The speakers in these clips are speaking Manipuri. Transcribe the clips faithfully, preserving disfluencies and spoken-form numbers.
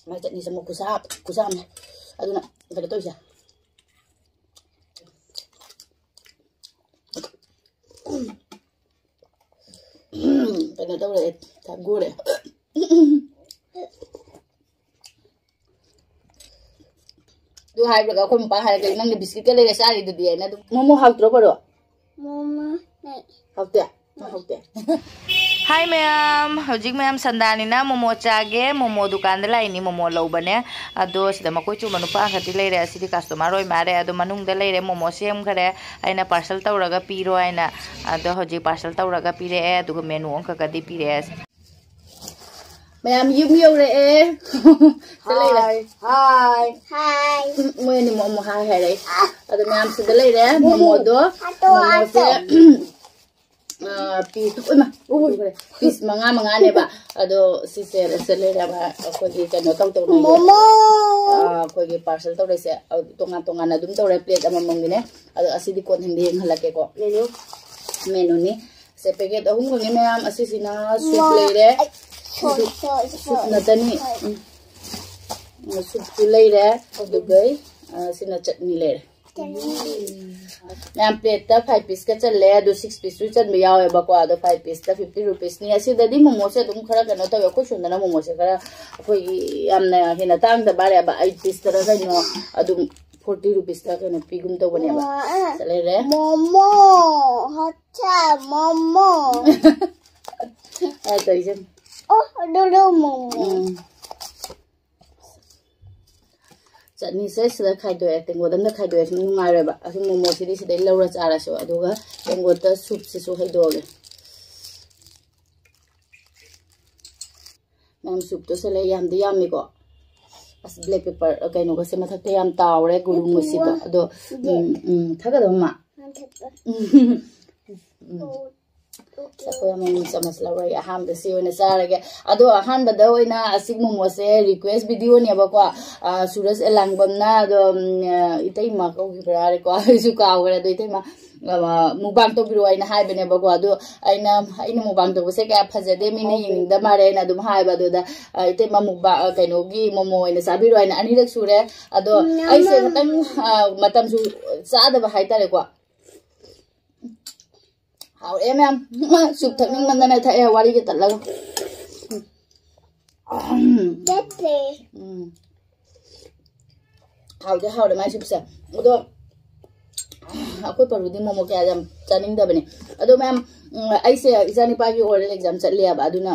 ꯃꯥꯏ ꯆꯠꯅꯤꯁꯦ ꯑꯃꯨꯛ ꯈꯨꯁꯥ ꯈꯨꯁꯥ ꯑꯃꯅꯦ꯫ ꯑꯗꯨꯅ ꯀꯩꯅꯣ ꯇꯧꯔꯤꯁꯦ꯫ ꯀꯩꯅꯣ ꯇꯧꯔꯛꯑꯦ, ꯊꯥꯒꯨꯔꯦ꯫ ꯑꯗꯨ ꯍꯥꯏꯕ꯭ꯔꯒ ꯑꯩꯈꯣꯏ ꯃꯄꯥ ꯍꯥꯏꯔꯛꯀꯦ, "ꯅꯪꯅ ꯕꯤꯁꯀꯤꯠꯀ ꯂꯩꯔ ꯆꯥꯔꯤꯗꯨꯗꯤ?" ꯍꯥꯏꯅ ꯑꯗꯨꯝ꯫ ꯃꯣꯃꯣ ꯍꯥꯎꯇ꯭ꯔꯣ, ꯕꯔꯣ? ꯃꯣꯃꯣ ꯂꯩ꯫ ꯍꯥꯎꯇꯦ? ꯃꯥ ꯍꯥꯎꯇꯦ꯫ ꯍꯥꯏ ꯃꯌꯥꯝ, ꯍꯧꯖꯤꯛ ꯃꯌꯥꯝ ꯁꯟꯗꯥꯅꯤꯅ ꯃꯣꯃꯣ ꯆꯥꯒꯦ꯫ ꯃꯣꯃꯣ ꯗꯨꯀꯥꯟꯗ ꯂꯥꯛꯏꯅꯤ, ꯃꯣꯃꯣ ꯂꯧꯕꯅꯦ꯫ ꯑꯗꯣ ꯁꯤꯗ ꯃꯀꯣꯏ ꯆꯨꯕ ꯅꯨꯄꯥ ꯑꯃꯈꯛꯇꯤ ꯂꯩꯔꯦ, ꯑꯁꯤꯗꯤ ꯀꯁꯇꯃꯔ ꯑꯣꯏ ꯃꯥꯜꯂꯦ꯫ ꯑꯗꯣ ꯃꯅꯨꯡꯗ ꯂꯩꯔꯦ, ꯃꯣꯃꯣ ꯁꯦꯝꯈꯔꯦ꯫ ꯑꯩꯅ ꯄꯥꯔꯁꯦꯜ ꯇꯧꯔꯒ ꯄꯤꯔꯣ ꯍꯥꯏꯅ꯫ ꯑꯗꯣ ꯍꯧꯖꯤꯛ ꯄꯥꯔꯁꯦꯜ ꯇꯧꯔꯒ ꯄꯤꯔꯛꯑꯦ, ꯑꯗꯨꯒ ꯃꯦꯅꯨ ꯑꯃꯈꯛꯀꯗꯤ ꯄꯤꯔꯛꯑꯦ꯫ ꯃꯌꯥꯝ ꯌꯨꯝ ꯌꯧꯔꯛꯑꯦ꯫ ꯁꯤꯗ ꯂꯩꯔꯦ꯫ ꯍꯥꯏ, ꯍꯥꯏ꯫ ꯍꯥꯏ꯫ ꯎꯝ, ꯃꯣꯏ ꯑꯅꯤꯃꯛ ꯑꯃꯨꯛ ꯍꯥꯏ ꯍꯥꯏꯔꯛꯏ꯫ ꯑꯗꯣ ꯃꯌꯥꯝ ꯁꯤꯗ ꯂꯩꯔꯦ꯫ ꯃꯣꯃꯣꯗꯣ, ꯍꯥꯠꯇꯣ, ꯃꯣꯃꯣꯁꯦ, ꯍꯥꯠꯇꯣ꯫ ꯑ, ꯄꯤꯁ, ꯎꯏꯃ, ꯎꯈ꯭ꯔꯦ꯫ ꯄꯤꯁ ꯃꯉꯥ ꯃꯉꯥꯅꯦꯕ꯫ ꯑꯗꯣ ꯁꯤꯁꯦ, ꯁꯤꯗ ꯂꯩꯔꯦꯕ꯫ ꯑꯩꯈꯣꯏꯒꯤ ꯀꯩꯅꯣ ꯇꯧ ꯇꯧꯅ ꯃꯣꯃꯣ꯫ ꯑ, ꯑꯩꯈꯣꯏꯒꯤ ꯄꯥꯔꯁꯦꯜ ꯇꯧꯔꯛꯏꯁꯦ꯫ ꯑ, ꯇꯣꯉꯥꯟ ꯇꯣꯉꯥꯟꯅ ꯑꯗꯨꯝ ꯇꯧꯔꯦ꯫ ꯄ꯭ꯂꯦꯠ ꯑꯃꯃꯝꯒꯤꯅꯦ꯫ ꯑꯗꯣ ꯑꯁꯤꯗꯤ ꯀꯣꯟꯅ ꯌꯦꯡꯍꯜꯂꯛꯀꯦꯀꯣ꯫ ꯃꯦꯅꯨ꯫ ꯃꯦꯅꯨꯅꯤ꯫ ꯁꯦ, ꯄꯦꯀꯦꯠ ꯑꯍꯨꯝ ꯈꯛꯅꯤ ꯃꯌꯥꯝ꯫ ꯑꯁꯤꯁꯤꯅ ꯁꯨꯞ ꯋꯥ, ꯂꯩꯔꯦ꯫ ꯑꯩ, ꯁꯣꯔꯤ, ꯁꯣꯔꯤ, ꯁꯨꯞ ꯁꯣꯔꯤ, ꯅꯠꯇꯅꯤ꯫ ꯁꯣꯔꯤ꯫ ꯎꯝ꯫ ꯁꯨꯞꯁꯨ ꯂꯩꯔꯦ꯫ ꯑꯗꯨꯒ, ꯑ, ꯁꯤꯅ ꯆꯠꯅꯤ ꯂꯩꯔꯦ꯫ ꯆꯠꯅꯤ꯫ ꯃꯌꯥꯝ ꯄ꯭ꯂꯦꯠꯇ ꯐꯥꯏꯚ ꯄꯤꯁꯀ ꯆꯜꯂꯦ꯫ ꯑꯗꯨ ꯁꯤꯛꯁ ꯄꯤꯁꯁꯨ ꯆꯟꯕ ꯌꯥꯎꯋꯦꯕꯀꯣ꯫ ꯑꯗꯣ ꯐꯥꯏꯚ ꯄꯤꯁꯇ ꯐꯤꯐꯇꯤ ꯔꯨꯄꯤꯁꯅꯤ꯫ ꯑꯁꯤꯗꯗꯤ ꯃꯣꯃꯣꯁꯦ ꯑꯗꯨꯝ ꯈꯔ ꯀꯩꯅꯣ ꯇꯧꯋꯦ꯫ ꯑꯩꯈꯣꯏ ꯁꯣꯝꯗꯅ ꯃꯣꯃꯣꯁꯦ ꯈꯔ ꯑꯩꯈꯣꯏꯒꯤ ꯌꯥꯝꯅ ꯍꯦꯟꯅ ꯇꯥꯡꯗ ꯃꯥꯜꯂꯦꯕ꯫ ꯑꯩꯠ ꯄꯤꯁꯇꯔ ꯀꯩꯅꯣ ꯑꯗꯨꯝ ꯐꯣꯔꯇꯤ ꯔꯨꯄꯤꯁꯇ ꯀꯩꯅꯣ ꯄꯤꯒꯨꯝ ꯇꯧꯕꯅꯦꯕ꯫ ꯃꯣꯃꯣ, ꯑ, ꯁꯤꯗ ꯂꯩꯔꯦ꯫ ꯃꯣꯃꯣ, ꯍꯣꯇꯦꯜ ꯃꯣꯃꯣ꯫ ꯑ, ꯇꯧꯔꯤꯁꯦ꯫ ꯑꯣ, ꯑꯗꯨꯗꯣ ꯃꯣꯃꯣ꯫ ꯎꯝ꯫ ꯆꯠꯅꯤꯁꯦ ꯁꯤꯗ ꯈꯥꯏꯗꯣꯛꯑꯦ, ꯇꯦꯡꯀꯣꯠ ꯑꯝꯗ ꯈꯥꯏꯗꯣꯛꯑꯦ, ꯁꯨꯝ ꯅꯨꯡꯉꯥꯏꯔꯣꯏꯕ꯫ ꯑꯁꯤ ꯃꯣꯃꯣꯁꯤꯗꯤ ꯁꯤꯗꯩ ꯂꯧꯔ ꯆꯥꯔꯁꯦꯕ꯫ ꯑꯗꯨꯒ ꯇꯦꯡꯀꯣꯠꯇ ꯁꯨꯞꯁꯤꯁꯨ ꯍꯩꯗꯣꯛꯑꯒꯦ꯫ ꯃꯌꯥꯝ ꯁꯨꯞꯇꯣ ꯁꯤꯂꯦ, ꯌꯥꯝꯗꯤ ꯌꯥꯝꯃꯤꯀꯣ꯫ ꯑꯁ, ꯕ꯭ꯂꯦꯛ ꯄꯦꯄꯔ, ꯀꯩꯅꯣꯒꯁꯦ ꯃꯊꯛꯇ ꯌꯥꯝ ꯇꯥꯎꯔꯦ, ꯒꯨꯔꯨ ꯃꯨꯁꯤꯗꯣ꯫ ꯑꯗꯣ, ꯎꯝ, ꯎꯝ, ꯊꯛꯀꯗꯕ ꯃꯥ꯫ ꯎꯝ꯫ ꯑꯩꯈꯣꯏ ꯑꯃꯃꯝ ꯆꯥꯃꯁ ꯂꯧꯔꯒꯦ꯫ ꯑꯍꯥꯟꯕꯗ ꯁꯤ ꯑꯣꯏꯅ ꯆꯥꯔꯒꯦ꯫ ꯑꯗꯣ ꯑꯍꯥꯟꯕꯗ ꯑꯣꯏꯅ ꯑꯁꯤꯒꯤ ꯃꯣꯃꯣꯁꯦ request videoꯅꯦꯕꯀꯣ꯫ ꯑ, ꯁꯨꯔꯖ ꯑꯦꯂꯥꯡꯕꯝꯅ, ꯑꯗꯣ, ꯎꯝ, ꯑ, ꯏꯇꯩꯃ ꯀꯧꯈꯤꯕ꯭ꯔꯥ ꯍꯥꯏꯔꯦꯀꯣ, ꯑꯩꯁꯨ ꯀꯥꯎꯈ꯭ꯔꯦ꯫ ꯑꯗꯣ ꯏꯇꯩꯃ, ꯑ, mukbang ꯇꯧꯕꯤꯔꯛꯑꯣ ꯍꯥꯏꯅ ꯍꯥꯏꯕꯅꯦꯕꯀꯣ꯫ ꯑꯗꯣ ꯑꯩꯅ, "ꯑꯩꯅ mukbang ꯇꯧꯕꯁꯦ ꯀꯌꯥ ꯐꯖꯗꯦ, ꯃꯤꯅ ꯌꯦꯡꯅꯤꯡꯗ ꯃꯥꯜꯂꯦ" ꯍꯥꯏꯅ ꯑꯗꯨꯝ ꯍꯥꯏꯕ꯫ ꯑꯗꯨꯗ, ꯑ, ꯏꯇꯩꯃ mukbang, ꯑ, ꯀꯩꯅꯣꯒꯤ ꯃꯣꯃꯣ ꯑꯣꯏꯅ ꯆꯥꯕꯤꯔꯣ ꯍꯥꯏꯅ ꯑꯅꯤꯔꯛ ꯁꯨꯔꯦ꯫ ꯑꯗꯣ ꯑꯩꯁꯦ ꯈꯤꯇꯪ, ꯑ, ꯃꯇꯝꯁꯨ ꯆꯥꯗꯕ ꯍꯥꯏꯇꯥꯔꯦꯀꯣ꯫ ꯍꯥꯎꯔꯦ ꯃꯌꯥꯝ꯫ Soup ꯊꯛꯅꯤꯡꯃꯟꯗꯅ ꯊꯛꯑꯦ, ꯋꯥꯔꯤꯒ ꯇꯠꯂꯒ꯫ ꯎꯝ꯫ ꯆꯠꯇꯦ꯫ ꯎꯝ꯫ ꯍꯥꯎꯗꯤ ꯍꯥꯎꯔꯦ ꯃꯥꯏ soupꯁꯦ꯫ ꯑꯗꯣ ꯑꯩꯈꯣꯏ ꯄꯔꯨꯗꯤ ꯃꯣꯃꯣ ꯀꯌꯥ ꯌꯥꯝ ꯆꯥꯅꯤꯡꯗꯕꯅꯦ꯫ ꯑꯗꯣ ꯃꯌꯥꯝ, ꯎꯝ, ꯑꯩꯁꯦ ꯏꯆꯥꯅꯤꯄꯥꯒꯤ oral exam ꯆꯠꯂꯦꯕ, ꯑꯗꯨꯅ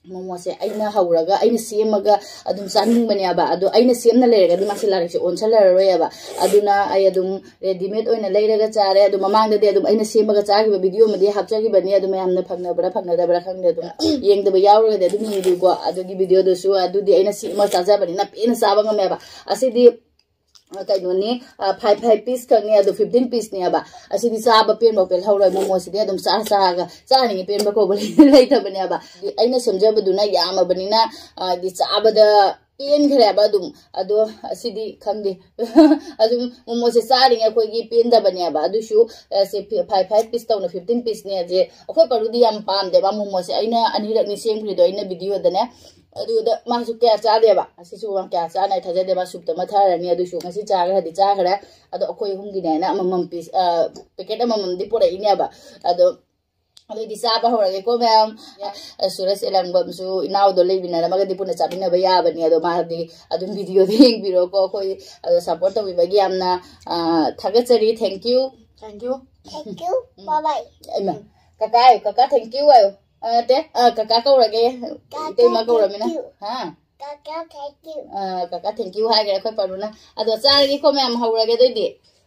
ꯃꯣꯃꯣꯁꯦ ꯑꯩꯅ ꯍꯧꯔꯒ, ꯑꯩꯅ ꯁꯦꯝꯃꯒ ꯑꯗꯨꯝ ꯆꯥꯅꯤꯡꯕꯅꯦꯕ꯫ ꯑꯗꯣ ꯑꯩꯅ ꯁꯦꯝꯅ ꯂꯩꯔꯒꯗꯤ ꯃꯥꯁꯦ ꯂꯥꯏꯔꯤꯛꯁꯦ ꯑꯣꯟꯁꯜꯂꯔꯔꯣꯏꯕ꯫ ꯑꯗꯨꯅ ꯑꯩ ꯑꯗꯨꯝ readymade ꯑꯣꯏꯅ ꯂꯩꯔꯒ ꯆꯥꯔꯦ꯫ ꯑꯗꯣ ꯃꯃꯥꯡꯗꯗꯤ ꯑꯗꯨꯝ ꯑꯩꯅ ꯁꯦꯝꯃꯒ ꯆꯥꯈꯤꯕ video ꯑꯃꯗꯤ ꯍꯥꯞꯆꯈꯤꯕꯅꯤ꯫ ꯑꯗꯨ ꯃꯌꯥꯝꯅ ꯐꯪꯅꯕ꯭ꯔꯥ ꯐꯪꯅꯗꯕ꯭ꯔꯥ ꯈꯪꯗꯦ꯫ ꯑꯗꯨꯝ ꯌꯦꯡꯗꯕ ꯌꯥꯎꯔꯒꯗꯤ ꯑꯗꯨꯝ ꯌꯦꯡꯕꯤꯌꯨꯀꯣ꯫ ꯑꯗꯨꯒꯤ videoꯗꯨꯁꯨ, ꯑꯗꯨꯗꯤ ꯑꯩꯅ ꯁꯦꯝꯃꯒ ꯆꯥꯖꯕꯅꯤꯅ ꯄꯦꯟꯅ ꯆꯥꯕ ꯉꯝꯃꯦꯕ꯫ ꯑꯁꯤꯗꯤ, ꯑ, ꯀꯩꯅꯣꯅꯤ, ꯑ, five, five piece ꯈꯛꯅꯤ, ꯑꯗꯣ fifteen pieceꯅꯦꯕ꯫ ꯑꯁꯤꯗꯤ ꯆꯥꯕ ꯄꯦꯟꯕ ꯄꯦꯜꯍꯧꯔꯣꯏ꯫ ꯃꯣꯃꯣꯁꯤꯗꯤ ꯑꯗꯨꯝ ꯆꯥ ꯆꯥꯔꯒ ꯆꯥꯅꯤꯡꯉꯤ, ꯄꯦꯟꯕ ꯀꯧꯕ ꯂꯩꯇꯕꯅꯦꯕ꯫ ꯑꯩꯅ ꯁꯦꯝꯖꯕꯗꯨꯅ ꯌꯥꯝꯃꯕꯅꯤꯅ, ꯑ, ꯍꯥꯏꯗꯤ ꯆꯥꯕꯗ ꯄꯦꯟꯈ꯭ꯔꯦꯕ ꯑꯗꯨꯝ꯫ ꯑꯗꯣ ꯑꯁꯤꯗꯤ ꯈꯪꯗꯦ꯫ ꯑꯗꯨꯝ ꯃꯣꯃꯣꯁꯦ ꯆꯥꯔꯤꯉꯩ ꯑꯩꯈꯣꯏꯒꯤ ꯄꯦꯟꯗꯕꯅꯦꯕ꯫ ꯑꯗꯨꯁꯨ, ꯑ, ꯁꯦ ꯐꯤ-, five, five piece ꯇꯧꯅ fifteen pieceꯅꯦ꯫ ꯑꯁꯦ ꯑꯩꯈꯣꯏ ꯄꯔꯨꯗꯤ ꯌꯥꯝ ꯄꯥꯝꯗꯦꯕ ꯃꯣꯃꯣꯁꯦ꯫ ꯑꯩꯅ ꯑꯅꯤꯔꯛꯅꯤ ꯁꯦꯝꯈ꯭ꯔꯤꯗꯣ ꯑꯩꯅ videoꯗꯅꯦ꯫ ꯑꯗꯨꯗ ꯃꯥꯁꯨ ꯀꯌꯥ ꯆꯥꯗꯦꯕ꯫ ꯑꯁꯤꯁꯨ ꯌꯥꯝ ꯀꯌꯥ ꯆꯥꯅ ꯑꯩ ꯊꯥꯖꯗꯦ꯫ ꯃꯥ soupꯇ ꯑꯃ ꯊꯛꯑꯅꯤ꯫ ꯑꯗꯨꯁꯨ ꯉꯁꯤ ꯆꯥꯈ꯭ꯔꯗꯤ ꯆꯥꯈ꯭ꯔꯦ꯫ ꯑꯗꯣ ꯑꯩꯈꯣꯏ ꯑꯍꯨꯝꯒꯤꯅꯦꯅ ꯑꯃꯃꯝ piece, ꯑ, packet ꯑꯃꯃꯝꯗꯤ ꯄꯨꯔꯛꯏꯅꯦꯕ꯫ ꯑꯗꯣ ꯑꯗꯨꯗꯤ ꯆꯥꯕ ꯍꯧꯔꯒꯦꯀꯣ ꯃꯌꯥꯝ꯫ ꯑ, ꯁꯨꯔꯖ ꯑꯦꯂꯥꯡꯕꯝꯁꯨ ꯏꯅꯥꯎꯗꯣ ꯂꯩꯃꯤꯟꯅꯔꯝꯃꯒꯗꯤ ꯄꯨꯟꯅ ꯆꯥꯃꯤꯟꯅꯕ ꯌꯥꯕꯅꯤ꯫ ꯑꯗꯣ ꯃꯥꯗꯤ ꯑꯗꯨꯝ videoꯗ ꯌꯦꯡꯕꯤꯔꯣꯀꯣ꯫ ꯑꯩꯈꯣꯏ ꯑꯗꯣ support ꯇꯧꯕꯤꯕꯒꯤ ꯌꯥꯝꯅ, ꯑ, ꯊꯥꯒꯠꯆꯔꯤ꯫ Thank you꯫ Thank you꯫ Thank you꯫ Bye bye꯫ ꯏꯃꯥ, ꯀꯀꯥ ꯍꯥꯏꯌꯨ, ꯀꯀꯥ thank you ꯍꯥꯏꯌꯨ꯫ ꯑ, ꯅꯠꯇꯦ, ꯑ, ꯀꯀꯥ ꯀꯧꯔꯒꯦ꯫ ꯀꯀꯥ ꯏꯇꯩꯃ ꯀꯧꯔꯃꯤꯅ꯫ Thank you꯫ ꯍꯥ? ꯀꯀꯥ thank you꯫ ꯑ, ꯀꯀꯥ thank you ꯍꯥꯏꯈ꯭ꯔꯦ ꯑꯩꯈꯣꯏ ꯄꯔꯨꯅ꯫ ꯑꯗꯣ ꯆꯥꯔꯒꯦꯀꯣ ꯃꯌꯥꯝ, ꯍꯧꯔꯒꯦ ꯑꯗꯨꯏꯗꯤ꯫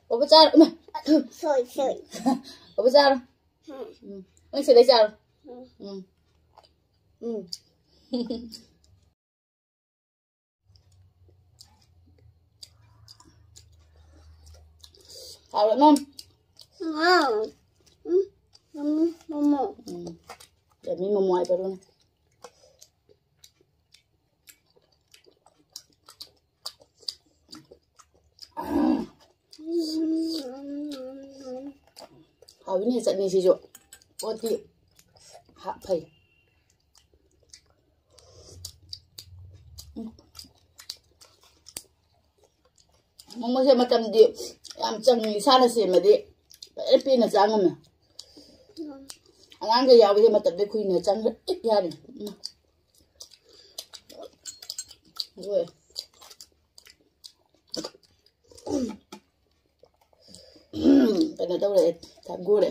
ꯕꯕꯨ ꯆꯥꯔꯣ꯫ ꯏꯃꯥ꯫ Sorry, sorry꯫ ꯕꯕꯨ ꯆꯥꯔꯣ꯫ ꯎꯝ꯫ ꯎꯝ꯫ ꯅꯪ ꯁꯤꯗꯩ ꯆꯥꯔꯣ꯫ ꯎꯝ꯫ ꯎꯝ꯫ ꯎꯝ꯫ ꯍꯥꯎꯔꯦ ꯃꯌꯥꯝ꯫ Wow꯫ ꯎꯝ꯫ ꯎꯝ, ꯃꯣꯃꯣ꯫ ꯎꯝ꯫ ꯌꯥꯝꯃꯤ ꯃꯣꯃꯣ ꯍꯥꯏꯕꯔꯣꯅꯦ꯫ ꯍꯥꯎꯏꯅꯦ ꯆꯠꯅꯤꯁꯤꯁꯨ꯫ ꯄꯣꯠꯇꯤ ꯍꯥ-, ꯐꯩ꯫ ꯎꯝ꯫ ꯃꯣꯃꯣꯁꯦ ꯃꯇꯝꯗꯤ ꯌꯥꯝ ꯆꯪꯉꯤ, ꯏꯁꯥꯅ ꯁꯦꯝꯃꯗꯤ ꯐꯖꯅ ꯄꯦꯟꯅ ꯆꯥ ꯉꯝꯃꯦ꯫ ꯑꯉꯥꯡꯒ ꯌꯥꯎꯕꯁꯦ ꯃꯇꯝꯗꯤ ꯀꯨꯏꯅ ꯆꯪꯈ꯭ꯔꯦ ꯌꯥꯔꯦ꯫ ꯎꯝ꯫ ꯂꯣꯏꯔꯦ꯫ ꯀꯩꯅꯣ ꯇꯧꯔꯛꯑꯦ, ꯊꯥꯒꯨꯔꯦ꯫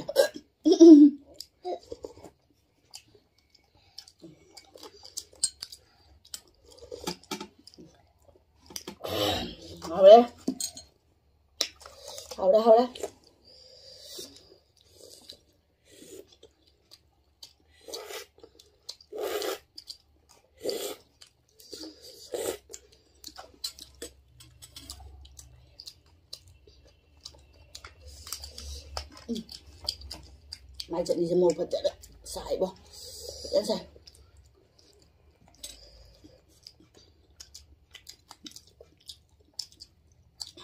ꯍꯥꯎꯔꯦ꯫ ꯍꯥꯎꯔꯦ, ꯍꯥꯎꯔꯦ꯫ ꯎꯝ꯫ ꯃꯥꯏ ꯆꯠꯅꯤꯁꯦ ꯃꯣꯔꯣꯛ ꯐꯖꯅ ꯁꯥꯏꯕꯣ꯫ ꯐꯖꯅ ꯁꯥꯏ꯫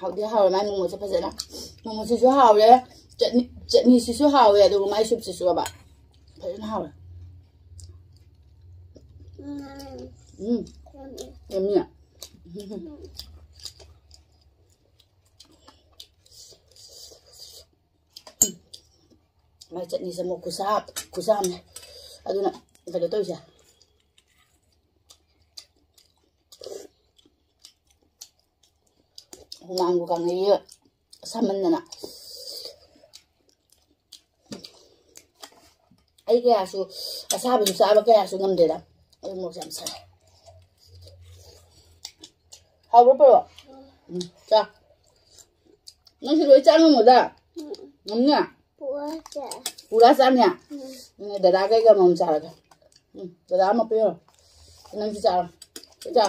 ꯍꯥꯎꯗꯤ ꯍꯥꯎꯔꯦ ꯃꯥꯏ ꯃꯣꯃꯣꯁꯦ ꯐꯖꯅ꯫ ꯃꯣꯃꯣꯁꯤꯁꯨ ꯍꯥꯎꯔꯦ, ꯆꯠꯅꯤ, ꯆꯠꯅꯤꯁꯤꯁꯨ ꯍꯥꯎꯔꯦ, ꯑꯗꯨꯒ ꯃꯥꯏ ꯁꯨꯞꯁꯤꯁꯨ ꯍꯥꯏꯕ ꯐꯖꯅ ꯍꯥꯎꯔꯦ꯫ ꯎꯝ꯫ ꯌꯥꯝꯃꯤ꯫ ꯃꯥꯏ ꯆꯠꯅꯤꯁꯦ ꯑꯃꯨꯛ ꯈꯨꯁꯥ, ꯈꯨꯁꯥ ꯑꯃꯅꯦ꯫ ꯑꯗꯨꯅ ꯀꯩꯅꯣ ꯇꯧꯔꯤꯁꯦ꯫ ꯍꯨꯃꯥꯡꯕꯨ ꯀꯥꯡꯉꯩꯌꯦ ꯁꯥꯃꯟꯗꯅ꯫ ꯑꯩ ꯀꯌꯥꯁꯨ ꯑꯁꯥꯕꯁꯨ ꯆꯥꯕ ꯀꯌꯥꯁꯨ ꯉꯝꯗꯦꯗ꯫ ꯑꯩ ꯃꯣꯔꯣꯛꯁꯦ ꯌꯥꯝ ꯁꯥꯏ꯫ ꯍꯥꯎꯕ꯭ꯔꯣ ꯄꯔꯣ? ꯎꯝ, ꯆꯥ꯫ ꯅꯪꯁꯨ ꯂꯣꯏ ꯆꯥ ꯉꯝꯃꯣꯗ꯫ ꯉꯝꯅꯤ? ꯄꯨꯔꯥ ꯆꯥ꯫ ꯄꯨꯔꯥ ꯆꯥꯅꯤ? ꯎꯝ꯫ ꯎꯝ, ꯗꯗꯥꯒ ꯑꯩꯒ ꯑꯃꯃꯝ ꯆꯥꯔꯒꯦ꯫ ꯎꯝ, ꯗꯗꯥ ꯑꯃ ꯄꯤꯔꯣ꯫ ꯅꯪꯁꯨ ꯆꯥꯔꯣ꯫ ꯆꯥ꯫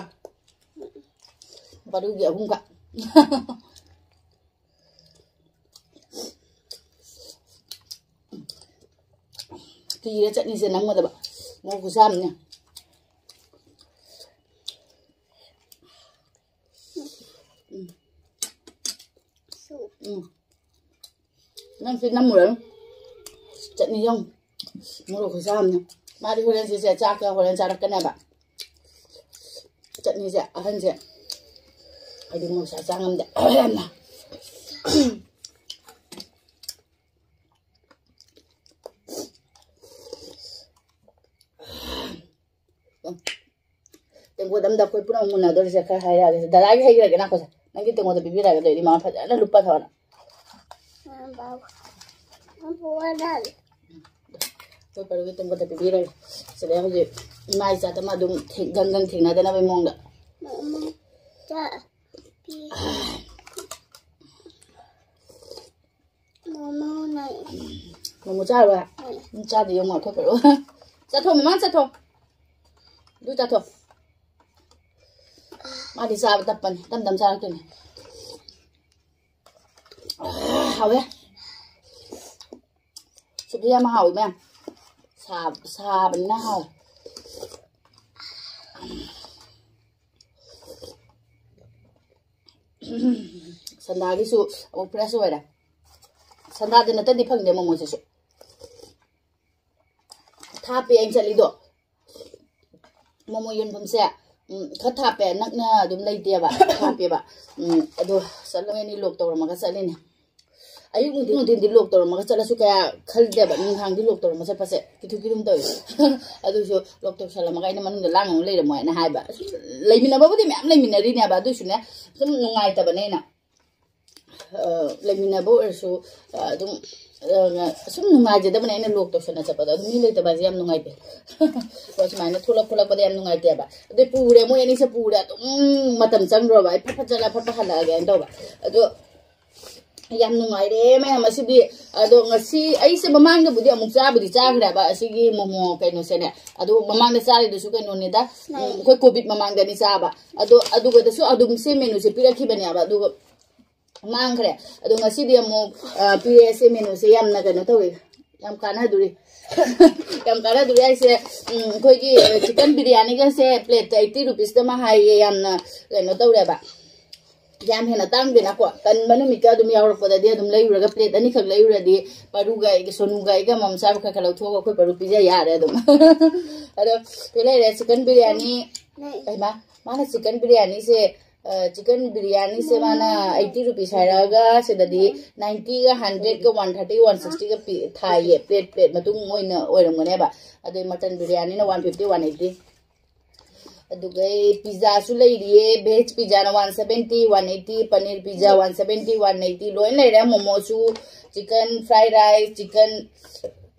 ꯕꯥꯔꯨꯒꯤ ꯑꯍꯨꯝꯈꯛ꯫ ꯄꯤꯔ ꯆꯠꯅꯤꯁꯦ ꯅꯝꯒꯗꯕ꯫ ꯃꯣꯔꯣꯛ ꯈꯨꯆꯥ ꯑꯃꯅꯦ꯫ ꯎꯝ꯫ ꯎꯝ꯫ ꯅꯪ ꯁꯤ ꯅꯝꯃꯨꯔꯅꯨ꯫ ꯆꯠꯅꯤ ꯌꯦꯡꯉꯨ꯫ ꯃꯣꯔꯣꯛ ꯈꯨꯆꯥ ꯑꯃꯅꯦ꯫ ꯃꯥꯗꯤ ꯍꯣꯔꯦꯟ ꯁꯤꯁꯦ ꯆꯥꯛꯀ ꯍꯣꯔꯦꯟ ꯆꯥꯔꯛꯀꯅꯦꯕ꯫ ꯆꯠꯅꯤꯁꯦ ꯑꯍꯟꯁꯦ꯫ ꯑꯩꯗꯤ ꯃꯣꯔꯣꯛ ꯁꯥ ꯆꯥ ꯉꯝꯗꯦ꯫ ꯌꯥꯝꯅ꯫ ꯇꯦꯡꯀꯣꯠ ꯑꯝꯗ ꯑꯩꯈꯣꯏ ꯄꯨꯝꯅꯃꯛ ꯃꯨꯟꯅꯗꯣꯔꯤꯁꯦ ꯈꯔ ꯍꯥꯏꯔꯛꯑꯒꯦ꯫ ꯗꯗꯥꯒꯤ ꯍꯩꯈ꯭ꯔꯒꯦ ꯅꯥꯈꯣꯁꯦ꯫ ꯅꯪꯒꯤ ꯇꯦꯡꯀꯣꯠꯇ ꯄꯤꯕꯤꯔꯛꯑꯒꯦ, ꯑꯗꯩꯗꯤ ꯃꯥ ꯐꯖꯅ ꯂꯨꯞꯄ ꯊꯝꯃꯣ꯫ ꯑꯩꯈꯣꯏ ꯄꯔꯨꯒꯤ ꯇꯦꯡꯀꯣꯠꯇ ꯄꯤꯕꯤꯔꯒꯦ꯫ ꯁꯤꯗ ꯍꯧꯖꯤꯛ ꯏꯃꯥ ꯏꯆꯥꯗ ꯃꯥ ꯑꯗꯨꯝ ꯊꯦꯡ-, ꯒꯟ ꯒꯟ ꯊꯦꯡꯅꯗꯅꯕꯒꯤ ꯃꯑꯣꯡꯗ꯫ ꯃꯣꯃꯣ ꯆꯥꯔꯣꯏ? ꯎꯝ, ꯆꯥꯗꯦ, ꯌꯦꯡꯉꯣ, ꯑꯩꯈꯣꯏ ꯄꯔꯨ꯫ ꯆꯠꯊꯣꯛ, ꯃꯃꯥ, ꯆꯠꯊꯣꯛ꯫ ꯑꯗꯨ ꯆꯠꯊꯣꯛ꯫ ꯃꯥꯗꯤ ꯆꯥꯕ ꯇꯞꯄꯅꯤ, ꯇꯞ ꯇꯞ ꯆꯥꯔꯛꯇꯣꯏꯅꯤ꯫ ꯍꯥꯎꯋꯦ꯫ ꯁꯨꯞꯁꯦ ꯌꯥꯝ ꯍꯥꯎꯋꯤ, ꯃꯌꯥꯝ꯫ ꯁꯥ-, ꯁꯥꯕꯅꯤꯅ ꯍꯥꯎꯋꯦ꯫ ꯁꯟꯗꯥꯒꯤꯁꯨ ꯑꯃꯨꯛ fresh ꯑꯣꯏꯔꯦ꯫ ꯁꯟꯗꯥꯗ ꯅꯠꯇꯗꯤ ꯐꯪꯗꯦ ꯃꯣꯃꯣꯁꯤꯁꯨ꯫ ꯊꯥꯞꯄꯦ ꯑꯩꯅ ꯆꯠꯂꯤꯗꯣ꯫ ꯃꯣꯃꯣ ꯌꯣꯟꯐꯝꯁꯦ, ꯎꯝ, ꯈꯔ ꯊꯥꯞꯄꯦ, ꯅꯛꯅ ꯑꯗꯨꯝ ꯂꯩꯇꯦꯕ, ꯊꯥꯞꯄꯦꯕ꯫ ꯎꯝ, ꯑꯗꯣ ꯆꯠꯂꯣꯏꯅꯤ, lock ꯇꯧꯔꯝꯃꯒ ꯆꯠꯂꯤꯅꯦ꯫ ꯑꯌꯨꯛ ꯅꯨꯡꯊꯤꯟ, ꯅꯨꯡꯊꯤꯟꯗꯤ lock ꯇꯧꯔꯝꯃꯒ ꯆꯠꯂꯁꯨ ꯀꯌꯥ ꯈꯜꯗꯦꯕ, ꯅꯨꯡꯗꯥꯡꯗꯤ lock ꯇꯧꯔꯝꯃ ꯆꯠꯄꯁꯦ ꯀꯤꯊꯨ ꯀꯤꯊꯨꯝ ꯇꯧꯋꯤ꯫ ꯑꯗꯨꯁꯨ lock ꯇꯧꯁꯜꯂꯝꯃꯒ ꯑꯩꯅ ꯃꯅꯨꯡꯗ ꯂꯥꯡ ꯑꯃꯨꯛ ꯂꯩꯔꯝꯃꯣ ꯍꯥꯏꯅ ꯍꯥꯏꯕ꯫ ꯑꯁꯨꯝ ꯂꯩꯃꯤꯟꯅꯕꯕꯨꯗꯤ ꯃꯌꯥꯝ ꯂꯩꯃꯤꯟꯅꯔꯤꯅꯦꯕ, ꯑꯗꯨꯏꯁꯨꯅꯦ ꯁꯨꯝ ꯅꯨꯡꯉꯥꯏꯇꯕꯅꯦ ꯑꯩꯅ꯫ ꯑ, ꯂꯩꯃꯤꯟꯅꯕ ꯑꯣꯏꯔꯁꯨ, ꯑ, ꯑꯗꯨꯝ, ꯑ, ꯁꯨꯝ ꯅꯨꯡꯉꯥꯏꯖꯗꯕꯅꯦ ꯑꯩꯅ lock ꯇꯧꯁꯟꯅ ꯆꯠꯄꯗꯣ꯫ ꯑꯗꯨ ꯃꯤ ꯂꯩꯇꯕ ꯍꯥꯏꯁꯦ ꯌꯥꯝ ꯅꯨꯡꯉꯥꯏꯇꯦ꯫ ꯑꯗꯣ ꯁꯨꯃꯥꯏꯅ ꯊꯣꯛꯂꯛ-, ꯊꯣꯛꯂꯛꯄꯗ ꯌꯥꯝ ꯅꯨꯡꯉꯥꯏꯇꯦꯕ꯫ ꯑꯗꯩ ꯄꯨꯔꯦ, ꯃꯣꯏ ꯑꯅꯤꯁꯦ ꯄꯨꯔꯦ, ꯑꯗꯨꯝ ꯃꯇꯝ ꯆꯪꯈ꯭ꯔꯕ꯫ ꯑꯩ ꯐꯠ ꯐꯠ ꯆꯠꯂ ꯐꯠ ꯐꯠ ꯍꯜꯂꯛꯑꯒꯦꯅ ꯇꯧꯕ꯫ ꯑꯗꯣ ꯌꯥꯝ ꯅꯨꯡꯉꯥꯏꯔꯦ ꯃꯌꯥꯝ ꯉꯁꯤꯗꯤ꯫ ꯑꯗꯣ ꯉꯁꯤ ꯑꯩꯁꯦ ꯃꯃꯥꯡꯗꯕꯨꯗꯤ ꯑꯃꯨꯛ ꯆꯥꯕꯨꯗꯤ ꯆꯥꯈ꯭ꯔꯦꯕ ꯑꯁꯤꯒꯤ ꯃꯣꯃꯣ ꯀꯩꯅꯣꯁꯦꯅꯦ꯫ ꯑꯗꯣ ꯃꯃꯥꯡꯗ ꯆꯥꯔꯤꯗꯨꯁꯨ ꯀꯩꯅꯣꯅꯤꯗ, ꯎꯝ, ꯑꯩꯈꯣꯏ COVID ꯃꯃꯥꯡꯗꯅꯤ ꯆꯥꯕ꯫ ꯑꯗꯣ ꯑꯗꯨꯒꯗꯁꯨ ꯑꯗꯨꯝ ꯁꯤ menu ꯁꯦ ꯄꯤꯔꯛꯈꯤꯕꯅꯦꯕ꯫ ꯑꯗꯨꯒ ꯃꯥꯡꯈ꯭ꯔꯦ꯫ ꯑꯗꯣ ꯉꯁꯤꯗꯤ ꯑꯃꯨꯛ, ꯑ, ꯄꯤꯔꯛꯑꯦ꯫ ꯁꯤ menu ꯁꯦ ꯌꯥꯝꯅ ꯀꯩꯅꯣ ꯇꯧꯋꯦ꯫ ꯌꯥꯝ ꯀꯥꯟꯅꯗꯣꯔꯤ꯫ ꯌꯥꯝ ꯀꯥꯟꯅꯗꯣꯔꯤ ꯍꯥꯏꯁꯦ, ꯎꯝ, ꯑꯩꯈꯣꯏꯒꯤ ꯆꯤꯛꯀꯟ ꯕꯤꯔꯌꯥꯅꯤꯒꯁꯦ ꯄ꯭ꯂꯦꯠꯇ ꯑꯩꯠꯇꯤ ꯔꯨꯄꯤꯁꯇ ꯑꯃ ꯍꯥꯏꯌꯦ, ꯌꯥꯝꯅ ꯀꯩꯅꯣ ꯇꯧꯔꯦꯕ, ꯌꯥꯝ ꯍꯦꯟꯅ ꯇꯥꯡꯗꯦꯅꯀꯣ꯫ ꯇꯟꯕ ꯅꯨꯃꯤꯠꯀ ꯑꯗꯨꯝ ꯌꯥꯎꯔꯛꯄꯗꯗꯤ ꯑꯗꯨꯝ ꯂꯩꯔꯨꯔꯒ ꯄ꯭ꯂꯦꯠ ꯑꯅꯤꯈꯛ ꯂꯩꯔꯨꯔꯗꯤ ꯄꯔꯨꯒ ꯑꯩꯒ ꯁꯣꯅꯨꯒ ꯑꯩꯒ ꯑꯃꯃꯝ ꯆꯥꯕ ꯈꯔ ꯈꯔ ꯂꯧꯊꯣꯛꯑꯒ ꯑꯩꯈꯣꯏ ꯄꯔꯨ ꯄꯤꯖ ꯌꯥꯔꯦ ꯑꯗꯨꯝ꯫ ꯑꯗꯣ ꯁꯤ ꯂꯩꯔꯦ ꯆꯤꯛꯀꯟ ꯕꯤꯔꯌꯥꯅꯤ꯫ ꯀꯩꯃ? ꯃꯥꯅ ꯆꯤꯛꯀꯟ ꯕꯤꯔꯌꯥꯅꯤꯁꯦ, ꯆꯤꯛꯀꯟ ꯕꯤꯔꯌꯥꯅꯤꯁꯦ ꯃꯥꯅ ꯑꯩꯠꯇꯤ ꯔꯨꯄꯤꯁ ꯍꯥꯏꯔꯛꯑꯒ ꯁꯤꯗꯗꯤ ꯅꯥꯏꯟꯇꯤꯒ ꯍꯟꯗ꯭ꯔꯦꯗꯀ ꯋꯥꯟ ꯊꯥꯔꯇꯤ ꯋꯥꯟ ꯁꯤꯛꯁꯇꯤꯒ ꯄꯤ ꯊꯥꯏꯌꯦ꯫ ꯄ꯭ꯂꯦꯠ ꯄ꯭ꯂꯦꯠ ꯃꯇꯨꯡ ꯑꯣꯏꯅ ꯑꯣꯏꯔꯝꯒꯅꯦꯕ꯫ ꯑꯗꯩ ꯃꯇꯟ ꯕꯤꯔꯌꯥꯅꯤꯅ ꯋꯥꯟ ꯐꯤꯐꯇꯤ ꯋꯥꯟ ꯑꯩꯠꯇꯤ꯫ ꯑꯗꯨꯒ ꯄꯤꯖꯥꯁꯨ ꯂꯩꯔꯤꯌꯦ꯫ ꯚꯦꯖ ꯄꯤꯖꯥꯅ one seventy, one eighty, paneer pizza one seventy, one eighty ꯂꯣꯏ ꯂꯩꯔꯦ꯫ ꯃꯣꯃꯣꯁꯨ, chicken fried rice, chicken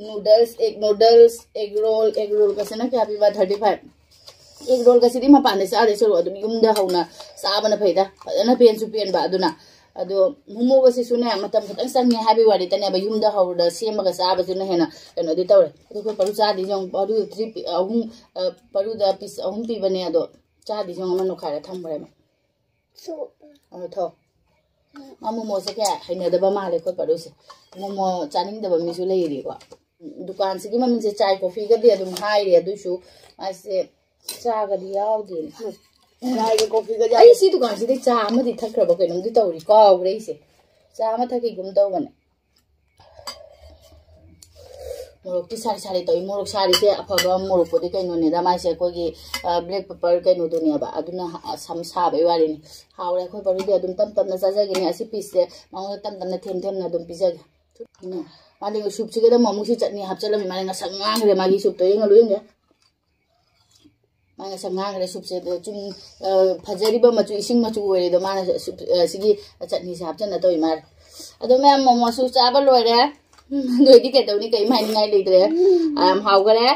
noodles, egg noodles, egg roll, egg ꯔꯣꯜꯒꯁꯤꯅ ꯀꯌꯥ ꯄꯤꯕ? Thirty five. ꯑꯦꯛ ꯔꯣꯜꯒꯁꯤꯗꯤ ꯃꯄꯥꯟꯗ ꯆꯥꯗꯣꯏ ꯁꯔꯨꯛ ꯑꯗꯨꯝ ꯌꯨꯝꯗ ꯍꯧꯅ ꯆꯥꯕꯅ ꯐꯩꯗ, ꯐꯖꯅ ꯄꯦꯟꯁꯨ ꯄꯦꯟꯕ꯫ ꯑꯗꯨꯅ ꯑꯗꯣ ꯃꯣꯃꯣꯒꯁꯤꯁꯨꯅꯦ ꯃꯇꯝ ꯈꯤꯇꯪ ꯆꯪꯉꯦ ꯍꯥꯏꯕꯒꯤ ꯋꯥꯔꯤꯇꯅꯦꯕ, ꯌꯨꯝꯗ ꯍꯧꯔ ꯁꯦꯝꯃꯒ ꯆꯥꯕꯁꯤꯅ ꯍꯦꯟꯅ ꯀꯩꯅꯣꯗꯤ ꯇꯧꯔꯦ꯫ ꯑꯗꯣ ꯑꯩꯈꯣꯏ ꯄꯔꯨ ꯆꯥꯗꯤ ꯌꯦꯡꯉꯨ, ꯄꯔꯨ ꯊ꯭ꯔꯤ ꯄꯤ-, ꯑꯍꯨꯝ, ꯑ, ꯄꯔꯨꯗ ꯄꯤꯁ ꯑꯍꯨꯝ ꯄꯤꯕꯅꯦ, ꯑꯗꯣ ꯆꯥꯗꯤ ꯌꯦꯡꯉꯨ ꯑꯃ ꯅꯣꯈꯥꯏꯔ ꯊꯝꯈ꯭ꯔꯦꯕ꯫ ꯑꯗꯣ ꯊꯣ꯫ ꯃꯥ ꯃꯣꯃꯣꯁꯦ ꯀꯌꯥ ꯍꯩꯅꯗꯕ ꯃꯥꯜꯂꯦ ꯑꯩꯈꯣꯏ ꯄꯔꯨꯁꯦ꯫ ꯃꯣꯃꯣ ꯆꯥꯅꯤꯡꯗꯕ ꯃꯤꯁꯨ ꯂꯩꯔꯤꯀꯣ꯫ ꯗꯨꯀꯥꯟꯁꯤꯒꯤ ꯃꯃꯤꯡꯁꯦ ꯆꯥꯏ ꯀꯣꯐꯤꯒꯗꯤ ꯑꯗꯨꯝ ꯍꯥꯏꯔꯤ, ꯑꯗꯨꯏꯁꯨ ꯃꯥꯁꯦ ꯆꯥꯒꯗꯤ ꯌꯥꯎꯗꯦꯅꯦ꯫ ꯆꯥꯏꯒ ꯀꯣꯐꯤꯒ ꯑꯩ ꯁꯤ ꯗꯨꯀꯥꯟꯁꯤꯗꯩ ꯆꯥ ꯑꯃꯗꯤ ꯊꯛꯈ꯭ꯔꯕ ꯀꯩꯅꯣꯝꯗꯤ ꯇꯧꯔꯤ, ꯀꯥꯎꯈ꯭ꯔꯦ ꯑꯩꯁꯦ꯫ ꯆꯥ ꯑꯃ ꯊꯛꯈꯤꯒꯨꯝ ꯇꯧꯕꯅꯦ꯫ ꯃꯣꯔꯣꯛꯇꯤ ꯁꯥꯔꯤ ꯁꯥꯔꯤ ꯇꯧꯏ꯫ ꯃꯣꯔꯣꯛ ꯁꯥꯔꯤꯁꯦ ꯑꯐꯕ ꯃꯣꯔꯣꯛꯄꯨꯗꯤ ꯀꯩꯅꯣꯅꯦꯗ, ꯃꯥꯏꯁꯦ ꯑꯩꯈꯣꯏꯒꯤ, ꯑ, black pepper ꯀꯩꯅꯣꯗꯨꯅꯦꯕ, ꯑꯗꯨꯅ ꯍ-, ꯁꯝ ꯁꯥꯕꯩ ꯋꯥꯔꯤꯅꯤ꯫ ꯍꯥꯎꯔꯦ ꯑꯩꯈꯣꯏ ꯄꯔꯨꯗꯤ ꯑꯗꯨꯝ ꯇꯞ ꯇꯞꯅ ꯆꯥꯖꯒꯤꯅꯤ꯫ ꯑꯁꯤ ꯄꯤꯁꯁꯦ ꯃꯉꯣꯟꯗ ꯇꯞ ꯇꯞꯅ ꯊꯦꯝ ꯊꯦꯝꯅ ꯑꯗꯨꯝ ꯄꯤꯖꯒꯦ꯫ ꯎꯝ꯫ ꯃꯥꯗꯤ ꯁꯨꯞꯁꯤꯒꯗ ꯑꯃꯨꯛ ꯁꯤ ꯆꯠꯅꯤ ꯍꯥꯞꯆꯜꯂꯝꯃꯤ꯫ ꯃꯥꯅ ꯉꯁꯪ ꯉꯥꯡꯈ꯭ꯔꯦ ꯃꯥꯒꯤ ꯁꯨꯞꯇꯣ꯫ ꯌꯦꯡꯍꯜꯂꯨ ꯌꯦꯡꯒꯦ꯫ ꯃꯥ ꯉꯁꯪ ꯉꯥꯡꯈ꯭ꯔꯦ ꯁꯨꯞꯁꯦ꯫ ꯑꯗꯣ ꯆꯨꯝ-, ꯑ, ꯐꯖꯔꯤꯕ ꯃꯆꯨ, ꯏꯁꯤꯡ ꯃꯆꯨ ꯑꯣꯏꯔꯦꯗꯣ ꯃꯥꯅ ꯁꯨꯞ-, ꯑ, ꯁꯤꯒꯤ ꯆꯠꯅꯤꯁꯦ ꯍꯥꯞꯆꯟꯅ ꯇꯧꯔꯤ ꯃꯥꯜꯂꯦ꯫ ꯑꯗꯣ ꯃꯌꯥꯝ ꯃꯣꯃꯣꯁꯨ ꯆꯥꯕ ꯂꯣꯏꯔꯦ꯫ ꯅꯣꯏꯗꯤ ꯀꯩꯗꯧꯅꯤ? ꯀꯩꯝ ꯍꯥꯏꯅꯤꯡꯉꯥꯏ ꯂꯩꯇ꯭ꯔꯦ꯫ ꯑ, ꯌꯥꯝ ꯍꯥꯎꯈꯔꯦ꯫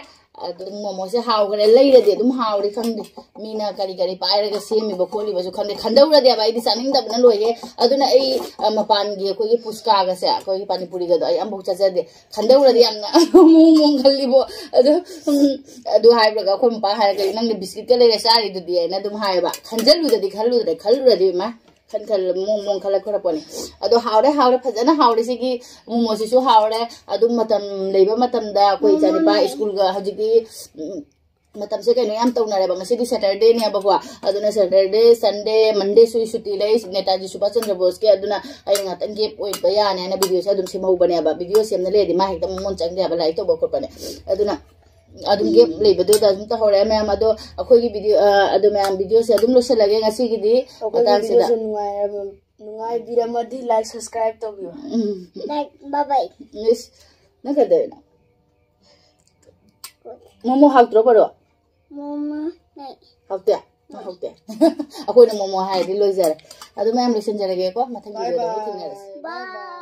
ꯑꯗꯨꯝ ꯃꯣꯃꯣꯁꯦ ꯍꯥꯎꯈ꯭ꯔꯦ꯫ ꯂꯩꯔꯗꯤ ꯑꯗꯨꯝ ꯍꯥꯎꯔꯦ ꯈꯪꯗꯦ꯫ ꯃꯤꯅ ꯀꯔꯤ ꯀꯔꯤ ꯄꯥꯏꯔꯒ ꯁꯦꯝꯃꯤꯕ ꯈꯣꯠꯂꯤꯕꯁꯨ ꯈꯪꯗꯦ꯫ ꯈꯟꯗꯧꯔꯗꯤꯕ ꯑꯩꯗꯤ ꯆꯥꯅꯤꯡꯗꯕꯅ ꯂꯣꯏꯔꯦ꯫ ꯑꯗꯨꯅ ꯑꯩ, ꯑ, ꯃꯄꯥꯟꯒꯤ ꯑꯩꯈꯣꯏꯒꯤ ꯄꯨꯁꯀꯥꯒꯁꯦ, ꯑꯩꯈꯣꯏꯒꯤ ꯄꯥꯅꯤꯄꯨꯔꯤꯒꯗꯣ ꯑꯩ ꯑꯃꯐꯥꯎ ꯆꯥꯖꯗꯦ꯫ ꯈꯟꯗꯧꯔꯗꯤ ꯌꯥꯝꯅ ꯃꯑꯣꯡ ꯃꯑꯣꯡ ꯈꯜꯂꯤꯕꯣ꯫ ꯑꯗꯣ, ꯎꯝ, ꯑꯗꯨ ꯍꯥꯏꯕꯒ ꯑꯩꯈꯣꯏ ꯃꯄꯥ ꯍꯥꯏꯔꯒ "ꯅꯪꯗꯤ ꯕꯤꯁꯀꯤꯠꯀ ꯂꯩꯔ ꯆꯥꯔꯤꯗꯨꯗꯤ?" ꯍꯥꯏꯅ ꯑꯗꯨꯝ ꯍꯥꯏꯌꯦꯕ꯫ ꯈꯟꯖꯜꯂꯨꯗꯗꯤ ꯈꯜꯂꯨꯗ꯭ꯔꯦ, ꯈꯜꯂꯨꯔꯗꯤ ꯏꯃꯥ꯫ ꯈꯟ ꯈꯜ ꯃꯑꯣꯡ ꯃꯑꯣꯡ ꯈꯜꯂꯛꯈ꯭ꯔ ꯄꯣꯠꯅꯤ꯫ ꯑꯗꯣ ꯍꯥꯎꯔꯦ, ꯍꯥꯎꯔꯦ, ꯐꯖꯅ ꯍꯥꯎꯔꯦ꯫ ꯁꯤꯒꯤ ꯃꯣꯃꯣꯁꯤꯁꯨ ꯍꯥꯎꯔꯦ꯫ ꯑꯗꯨꯝ ꯃꯇꯝ ꯂꯩꯕ ꯃꯇꯝꯗ ꯑꯩꯈꯣꯏ ꯏꯆꯥꯅꯨꯄꯥ ꯁ꯭ꯀꯨꯜꯒ ꯍꯧꯖꯤꯛꯇꯤ, ꯎꯝ, ꯃꯇꯝꯁꯦ ꯀꯩꯅꯣ ꯌꯥꯝ ꯇꯧꯅꯔꯦꯕ꯫ ꯉꯁꯤꯗꯤ ꯁꯦꯇꯔꯗꯦꯅꯦꯕꯀꯣ, ꯑꯗꯨꯅ ꯁꯦꯇꯔꯗꯦ, ꯁꯟꯗꯦ, ꯃꯟꯗꯦꯁꯨ ꯁꯨꯇꯤ ꯂꯩ ꯅꯦꯇꯥꯖꯤ ꯁꯨꯚꯥꯁ ꯆꯟꯗ꯭ꯔ ꯕꯣꯁꯀꯤ꯫ ꯑꯗꯨꯅ ꯑꯩꯅ ꯉꯥꯛꯇꯪ ꯒꯦꯞ ꯑꯣꯏꯕ ꯌꯥꯅꯤ ꯍꯥꯏꯅ ꯚꯤꯗꯤꯑꯣꯁꯦ ꯑꯗꯨꯝ ꯁꯦꯝꯍꯧꯕꯅꯦꯕ꯫ ꯚꯤꯗꯤꯑꯣ ꯁꯦꯝꯅ ꯂꯩꯔꯗꯤ ꯃꯥ ꯍꯦꯛꯇ ꯃꯉꯣꯟ ꯆꯪꯗꯦꯕ, ꯂꯥꯏꯔꯤꯛ ꯇꯧꯕ ꯈꯣꯠꯄꯅꯦ꯫ ꯑꯗꯨꯅ ꯑꯗꯨꯝ ꯒꯦꯞ ꯂꯩꯕꯗꯨꯗ ꯑꯗꯨꯝ ꯇꯧꯍꯧꯔꯦ ꯃꯌꯥꯝ꯫ ꯑꯗꯣ ꯑꯩꯈꯣꯏꯒꯤ ꯚꯤꯗꯤꯑꯣ, ꯑ, ꯑꯗꯣ ꯃꯌꯥꯝ, ꯚꯤꯗꯤꯑꯣꯁꯦ ꯑꯗꯨꯝ ꯂꯣꯏꯁꯤꯜꯂꯒꯦ ꯉꯁꯤꯒꯤꯗꯤ꯫ ꯑꯩꯈꯣꯏꯒꯤ ꯃꯇꯥꯡꯁꯤꯗ ꯚꯤꯗꯤꯑꯣꯁꯦ ꯅꯨꯡꯉꯥꯏꯔꯕ-, ꯅꯨꯡꯉꯥꯏꯕꯤꯔꯝꯃꯗꯤ ꯂꯥꯏꯛ ꯁꯕꯁꯀ꯭ꯔꯥꯏꯕ ꯇꯧꯕꯤꯌꯨ꯫ ꯎꯝ꯫ ꯂꯥꯏꯛ, ꯕꯥꯏ ꯕꯥꯏ꯫ ꯏꯁ, ꯅꯪ ꯀꯩꯗꯧꯔꯤꯅꯣ? ꯃꯣꯃꯣ ꯍꯥꯎꯇ꯭ꯔꯣ ꯄꯔꯣ? ꯃꯣꯃꯣ ꯂꯩ꯫ ꯍꯥꯎꯇꯦ? ꯍꯥꯎꯇꯦ꯫ ꯑꯩꯈꯣꯏꯅ ꯃꯣꯃꯣ ꯍꯥꯏꯔꯗꯤ ꯂꯣꯏꯖꯔꯦ꯫ ꯑꯗꯨ ꯃꯌꯥꯝ ꯂꯣꯏꯁꯤꯟꯖꯔꯒꯦꯀꯣ, ꯃꯊꯪ ꯚꯤꯗꯤꯑꯣꯗ ꯑꯃꯨꯛ ꯊꯦꯡꯅꯔꯁꯤ꯫ ꯕꯥꯏ꯫